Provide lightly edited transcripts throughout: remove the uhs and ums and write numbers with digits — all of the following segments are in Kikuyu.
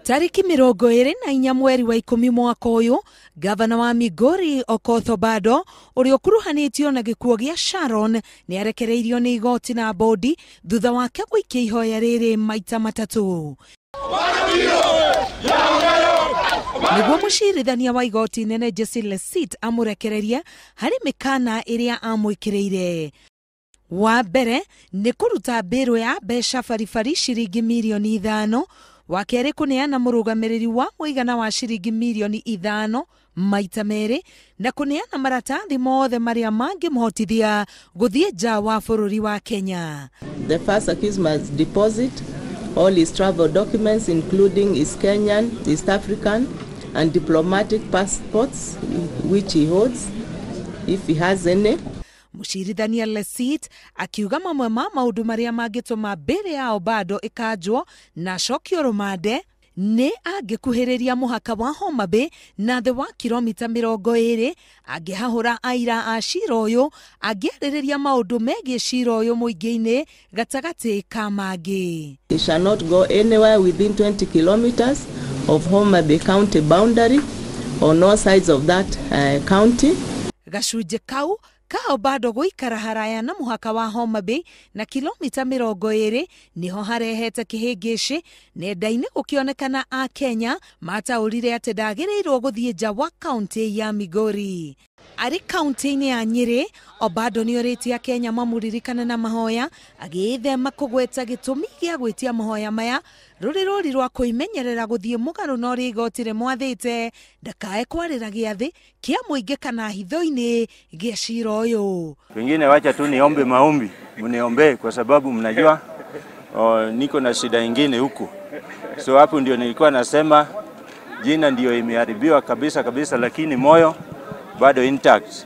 Tariki 24 mweri wa 10 mwaka ũyũ, gavana wa Migori Okoth Obado ũrĩa ũkuruhanĩtio na gĩkuũ gĩa Sharon nĩ arekereirio nĩ igoti na bodi thutha wake gũikia ihoya rĩrĩ maita matatũ. Nĩguo mũcirithania wa igoti nene Jesse Lesit amũrekererie harĩ mĩkana ĩrĩa amwĩkĩrĩire. Wa mbere nĩ kũruta mbĩrũ ya mbeca baribari ciringi mirioni 5, wa kerĩ kũneana mũrũgamĩrĩri wa mũigana wa ciringi mirioni 5 maita merĩ, na kũneana maratathi mothe marĩa mangĩmũhotithia gũthiĩ nja wa bũrũri wa Kenya. The first accused must deposit all his travel documents, including his Kenyan, East African and diplomatic passports which he holds, if he has any. Mũcirithania Lesit akiuga mamwe ma maũndũ marĩa mangĩtũma mbĩrĩ ya Obado ĩkanjwo na acokio rũmande nĩ angĩkuhĩrĩria mũhaka wa Homa Bay na thĩ wa kilomita 20, angĩhahũra aira a cira ũyũ, angĩarĩrĩria maũndũ megiĩ cira ũyũ mũingĩ-inĩ gatagatĩ ka mangĩ. He shall not go anywhere within 20 kilometers of Homa Bay County boundary on all sides of that county. Gacunjĩ kau ka Obado gũikara haraya na mũhaka wa Homa Bay na kilomita 20 niho harehete kĩhĩngĩcĩ nenda-inĩ gũkĩonekana a Kenya mataũrire atĩ ndagĩrĩirwo gũthiĩ nja wa kaũntĩ ya Migori. Arĩ kaũntĩ-inĩ ya Nyĩrĩ, Obado nĩorĩtie Akenya mamũririkane na mahoya, agĩĩthema kũgweta gĩtũmi gĩa gwĩtia mahoya maya rũrĩ rũri rwa kwĩmenyerera gũthiĩ mũgarũ na ũrĩa igoti rĩmwathĩte ndakae kwarĩra gĩathĩ kĩa mũingĩ kana hitho-inĩ gĩa cira ũyũ. Pengine wacha tu niombe maombi, mniombee kwa sababu mnajua niko na shida ingine huku. So hapo ndio nilikuwa nasema jina ndio imeharibiwa kabisa kabisa, lakini moyo bado intact.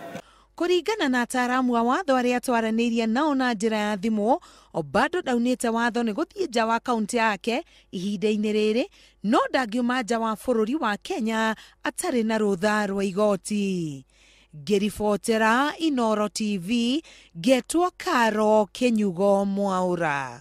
Kũringana na ataaramu a watho arĩa twaranĩirie nao na njĩra ya thimũ, Obado ndaunĩte watho nĩ gũthiĩ nja wa kaũntĩ yake ihinda-inĩ rĩrĩ, no ndangiuma nja wa bũrũri wa Kenya atarĩ na rũtha rwa igoti. Ngĩribotera Inooro TV, ngetwo Karo Kĩnyugo Mwaũra.